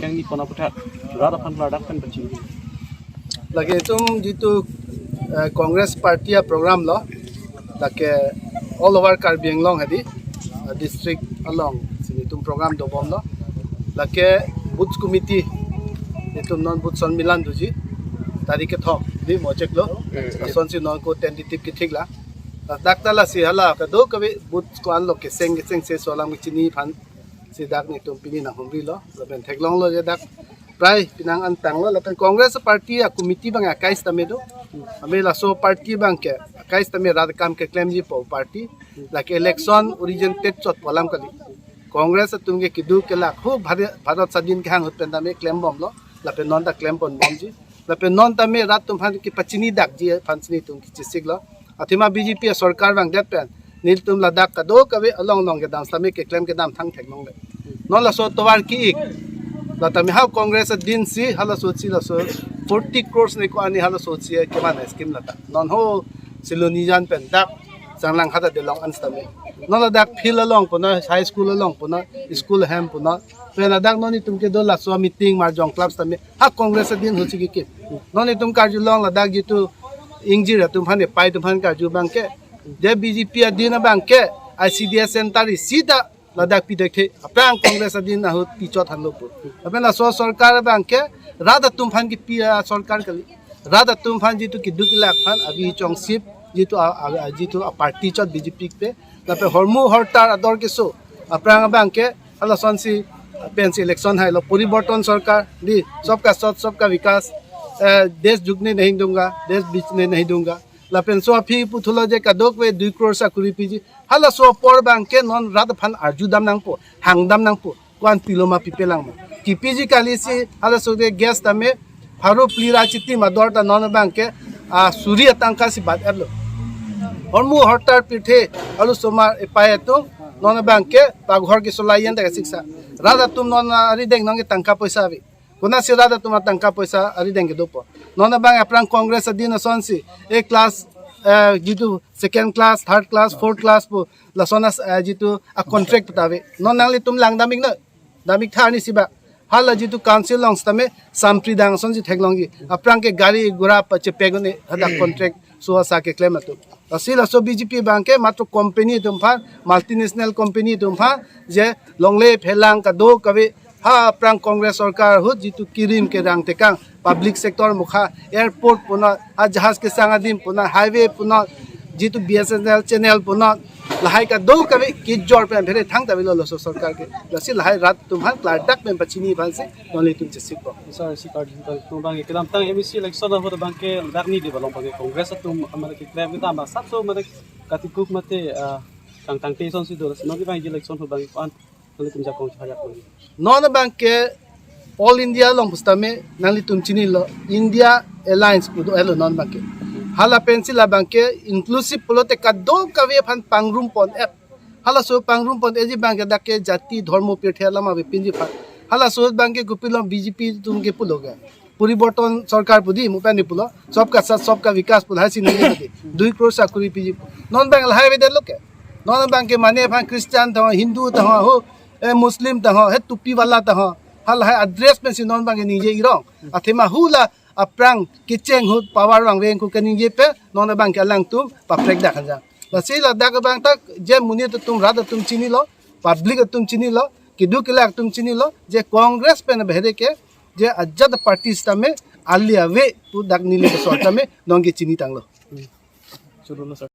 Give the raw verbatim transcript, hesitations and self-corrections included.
Neli pon aphuthak rat aphan klardak pen pachini. Lake itum jitu, eh, Congress Party a-program lo, lake all over Karbi Anglong hadi, eh, district along si itum program dobomlo. Lake booth committee, itum non booth sonmilan doji, tarik kethom di Mojek lo. Hmm. Lasonsi non ko tentative kethik la. Ladak ta lasi hala kadokave booth ko-an lo keseng kesengse laso alam kechini aphan si dak nelitum pini nanghumrilo, lapen theklonglo je dak prai penang an tanglo, lapen Congress Party a-committee abang akai sitame do. Ame laso party abangke akai sitame rat akam keklemjipo party. Lake election originate chotpo alam kali. Congress atum ke keduk kelak hu Bharat, Bharat sadin kehang ahut pen tame klembomlo, lapen non ta klemponbomji. Lapen non tame rat atum aphan kepachinidakji aphan si nelitum kechisiklo. Athema B J P a-sorkar vangdet pen nelitum ladak kadokave along along kedam sitame keklem kedam thang theklongle. Non laso tovar ki-ik la tame ha Congress adin si halaso si laso forty crores ne ko-an ne halaso si keman scheme lata. Non ho Silonijan pen dak Sanglang hada delong an sitame. Non ladak field along puna, high school along puna, school hem puna. Pen ladak non itum kedo laso meeting Marjong Club sitame ha Congress adin ahut si kekim. Non itum karjulong ladak jitu ingjir atum aphan, epai atum aphan karju abangke, je B J P adin abangke I C D S center isi ta ladak pidekthe, aphrang Congress adin ahut pichot thanlo pu. Lapen laso sorkar abangke rat atum aphan kipi a-sorkar kali. Rat atum aphan jitu keduk kelak aphan avi chongsip jitu a, a, a, jitu a-party chot B J P pe. Lapen hormu hortar ador keso aphrang abangke halasonsi pensi election hailo, poriborton sorkar di, sabka saath sabka vikas, eh, desh jhukne nahi dunga, desh bichne nahi dunga. Lapen so aphi puthulo je kadokave dui crore sakuri piji. Halaso apor abangke non rat aphan arjudam nangpo, hangdam nangpo, ko-an pilo ma pipelang ma. Kipiji kali si halaso de gas tame pharo phli ra chitim ador ta non abangke, ah, suri atangka si bat-etlo. Hormu hortar pirthe alu somar epai atum non abangke paghor kesolai an ta kasiksa. Rat atum non arideng non ke tangka poisa ave. Konatsi rat atum atangka poisa arideng kedopo. Non abang aphrang Congress adin asonsi A class, eh, jitu second class, third class, fourth class pu lason as, eh, jitu a-contract ta ave. Non nanglitum langdam-iknon, dam-iktha ni siba. Hala jitu council along sitame sampri dang asonsi theklongji. Aphrang ke gari gura pachepek un-e hadak contract so asa keklem atum. Lasi laso B J P abangke matro company atum aphan, multinational company atum aphan, je longle phelang kadokave ha aphrang Congress sorkar ahut jitu kirim kerang tekang, public sector mukha, airport puna, ajahaz kesang adim puna, highway puna, jitu B S N L channel puna, lahai kadokave kejor pen phere thangta avelo laso sorkar ke. Lasi lahai rat atum aphan klardak pen pachini aphan si non nelitum chesikpo. Sir, si kardom, kardom abang kedamtang M A C election ahut abangke dak neli balong abangke Congress atum amar keklem kedam asapso mane katikuk mate, ah, kangtangte asonsi do, lasi non abang election ahut abang ko-an nanglitum jakong chajak abang. Non abangke All India along pusitame nanglitum chinilo, India Alliance pu do-etlo non abangke. Hala pensi la abangke inclusive pulote kadokave aphan pangrumpon-et. Halaso pangrumpon-etji abangke dak ke jati dhormo pirthe alam avepinji aphan. Halaso abangke kopilo B J P atum ke pulo ke. Poriborton sorkar pu di, mo pen ne pulo. Sabka saath sabka vikas pu lahai si neli pu di. Dui crore sakuri piji. Non abang lahai avedetlo ke. Non abangke mane aphan Christian ta ho, Hindu ta ho, ho, eh, Muslim ta ho, he tupi wala ta ho. Halahai a-dress pensi non abangke ningje-irong. Athema hula aphrang kecheng ahut power vangve ingku keningje pen non abangke alangtum paprekdak hanjang. Lasi ladak abang ta je monit atum, rat atum chinilo, public atum chinilo, keduk kelak atum chinilo, je Congress pen abhere ke, je ajat party sitame, ali ave pu dak neli kesor tame nonke chini tanglo. Churulo, sir.